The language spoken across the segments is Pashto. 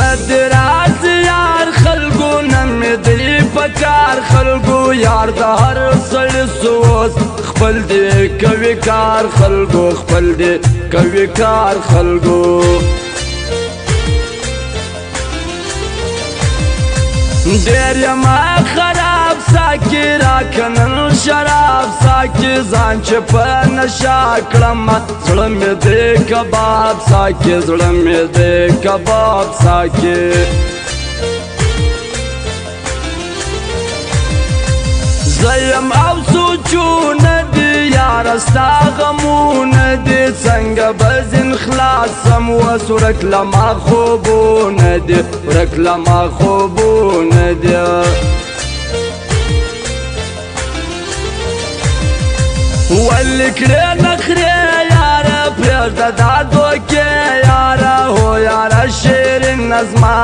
ندراز یار خلقو نمی دی پکار خلقو یار د هر سړي سوز خپل دی کوي کار خلقو خپل دی کوي کار خلقو ډېر یما خراب ساکي راکنن شراب ساکي ځان چې په نشه کړم زړه مې دی کباب ساکي زړه مې دی کباب ساکي زیم او سوچونه دي یاره ستا غمونه دي څنګه به ځین خلاصم اوس ورک له ما خوبونه دي ورک له ما خوبونه دي ولې کړې نخرې یاره پرېږده دا دوکې یاره هو یاره شیرین نظمه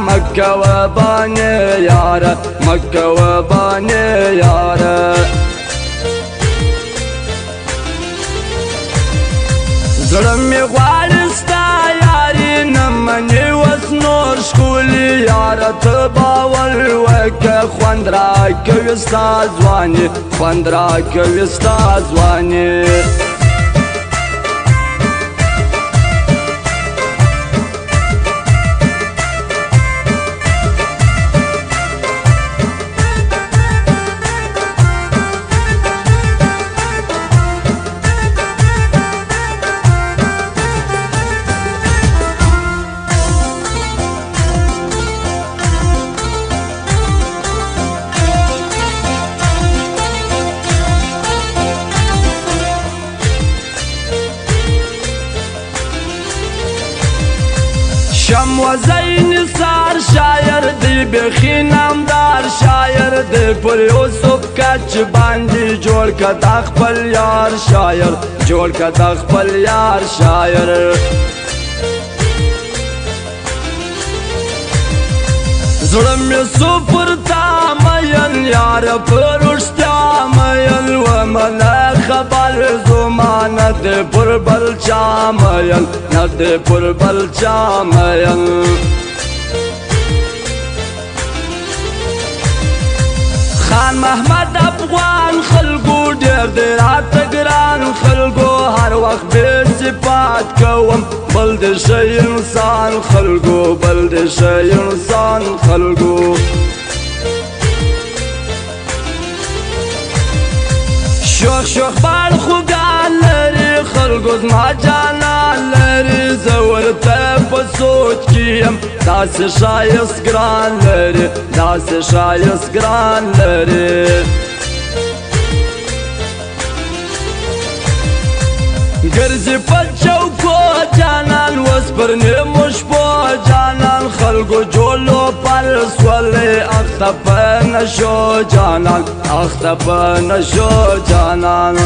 مه کوه بانې یاره مه کوه بانې یاره زړه مې غواړي ستا یاري نه مني اوس نور ښکلي یاره ته باور وکړه خوند راکوي ستا ځواني خوند راکوي ستا ځواني شم وزی نثار شاعر دی بخی نامدار شاعر دی پر یوسف کچ باندې جوړ که د خپل یار شاعر جوړ که د خپل یار شاعر زړه مې سو پر تا مین یار پر رښتیا مین ومنه خبر زما نه دی پر بل چا مین نه دی پر بل چا مین خان محمد افغان خلکو ډېر دی راته ګران خلکو هر وخت بې صفات کوم بل دې شي انسان خلکو بل دې شي انسان خلکو شوخ شوخ بال خوګان لري خلکو زما جانان لري زه ورته په سوچ کې یم داسې ښایست ګران لري داسې ښایست ګران لري ګرځي په چوکو جانان اوس پر نیمو شپو جانان خلکو جوړو پر سولې اخته په نشو جانان اخته په نشو جانان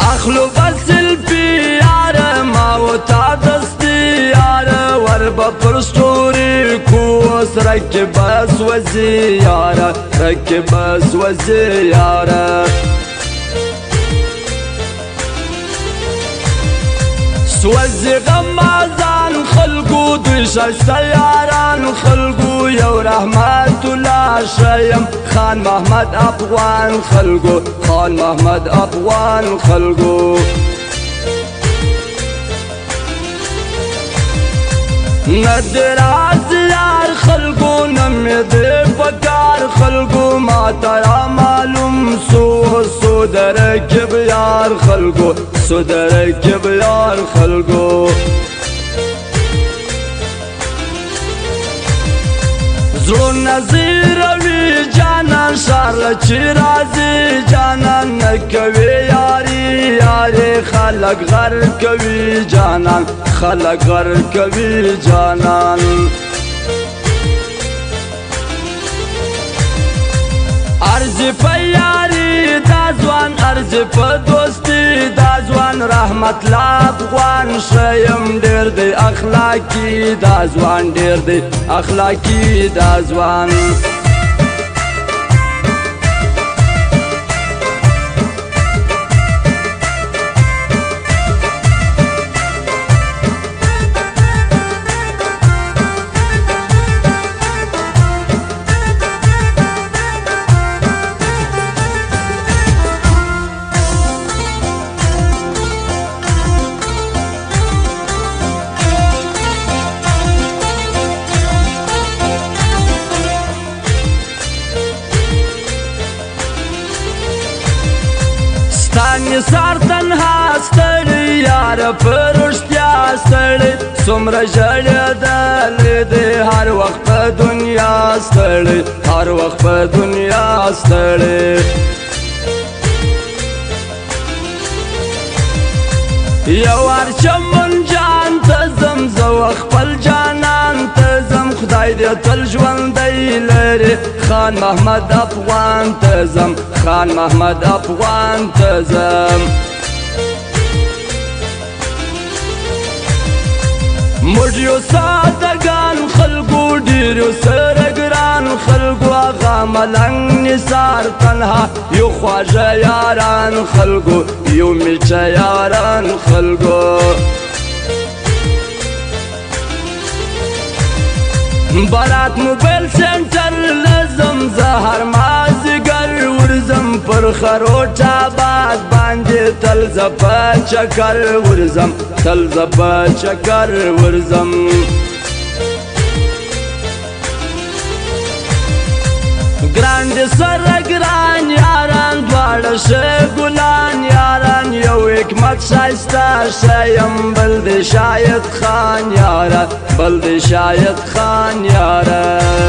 اخلو بسل پی یار ما و تا دستی یار ور به پر ستوري کوس رکب بس وزي یار رکب بس وزي یار سوځي غمازان خلکو دوی ښایسته یاران خلکو یو رحمت الله شیم خان محمد افغان خلکو خان محمد افغان خلکو ندراز یار خلکو نه مې دی پکار خلکو ما ته را معلوم سو سو درکب یار خلکو سو درکب یار خلکو زړونه زیروي جانان ښار له چې راځي جانان نه کوي یاري یاري خلک غر کوي جانان خلک غر کوي جانان ارزي په یاري دا ځوان ارزي په دوستي دا ځوان، رحمت الله افغان شیم ډیر دی اخلاقی دا ځوان، ډیر دی اخلاقی دا ځوان۔ نثار تنها ستړي یار، پرشتیا ستړي، څومره ژړېدل دې هر وخت په دنیا ستړي، هر وخت په دنیا ستړي۔ یو وار چمن جان ته ځم زه، خپل جانان ته ځم، خدای دې تل ژوندی لري خان محمد افغان ته ځم، خان محمد افغان ته ځم۔ موږ یو سادهګان خلکو، ډېر یو سره ګران خلکو، هغه ملنګ نثار تنها یو خواږه یاران خلکو، یو میچه یاران خلکو۔ برات موبایل سنټر لزم زهر مازیګر ورزم، پر خروټ آباد باندې تل زپ چکر ورزم، تل زپ چکر ورزم۔ ګران دې سره ګران یاران، دواړه ښه ګلان یاران، یو حکمت ښایسته ښیم، بل دې شاید خان یاره، بل دې شاید خان یاره۔